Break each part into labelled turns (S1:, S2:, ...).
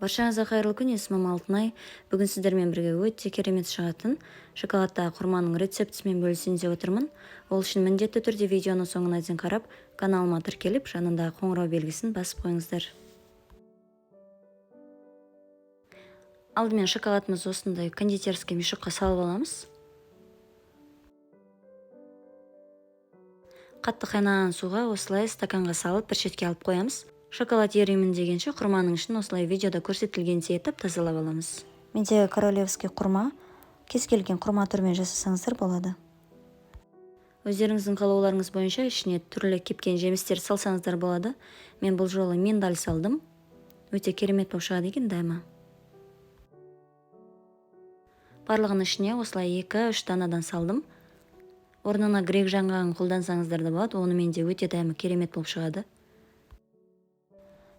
S1: Баршаңызға қайырлы күн, есімім Алтынай. Бүгін сіздермен бірге өте керемет шығатын шоколадтағы құрманың рецептісімен бөлісейін деп отырмын. Ол үшін міндетті түрде видеоны соңына дейін қарап, каналыма тіркеліп, жанындағы қоңырау белгісін басып қойыңыздар. Алдымен шоколадымызды осындай кондитерский мешокқа салып аламыз. Қатты қайнаған суға осылай стаканға салып бір шетке алып қоямыз. Шоколад еримін дегенше құрманың ішін осылай видеода көрсетілгендей етіп тазалап аламыз.
S2: Мендегі королевский құрма, кез келген құрма түрімен жасасаңыздар болады.
S1: Өздеріңіздің қалауларыңыз бойынша ішіне түрлі кепкен жемістер салсаңыздар болады. Мен бұл жолы миндаль салдым. Өте керемет болып шығады екен дәмі. Барлығының ішіне осылай 2-3 данадан салдым. Орнына грек жаңғағын қолдансаңыздар да болады, онымен де өте дәмі керемет болып шығады.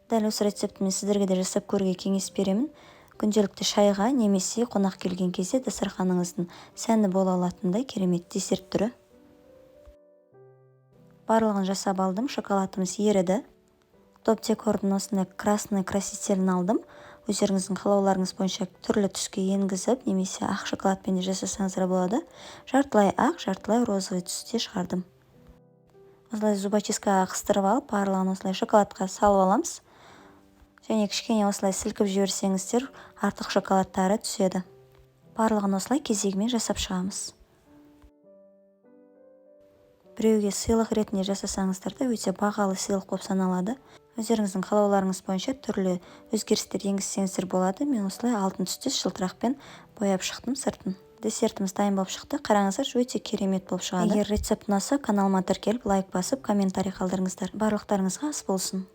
S2: Дәл осы рецептімен сіздерге де жасап көруге кеңес беремін. Күнделікті шайға немесе қонақ келген кезде дастарханыңыздың сәні бола алатындай керемет десерт түрі. Барлығын жасап алдым, шоколадымыз еріді. Топ декордың осындай красный красителін алдым. Өздеріңіздің қалауларыңыз бойынша түрлі түске енгізіп, немесе ақ шоколадпен де жасасаңыздар болады. Жартылай ақ, жартылай розовый түсте шығардым. Осылай зубочисткаға қыстырып алып, барлығын осылай шоколадқа салып аламыз. Және кішкене осылай сілкіп жіберсеңіздер, артық шоколадтары түседі. Барлығын осылай кезегімен жасап шығамыз. Біреуге сыйлық ретінде жасасаңыздар да өте бағалы сыйлық болып саналады. Өздеріңіздің қалауларыңыз бойынша түрлі өзгерістер енгізсеңіздер болады. Мен осылай алтын түстес жылтырақпен бояп шықтым сыртын. Десертіміз дайын болып шықты. Қараңыздар, өте керемет болып шығады. Егер рецепт ұнаса, каналыма тіркеліп, лайк басып, комментарий қалдырыңыздар. Барлықтарыңызға ас болсын.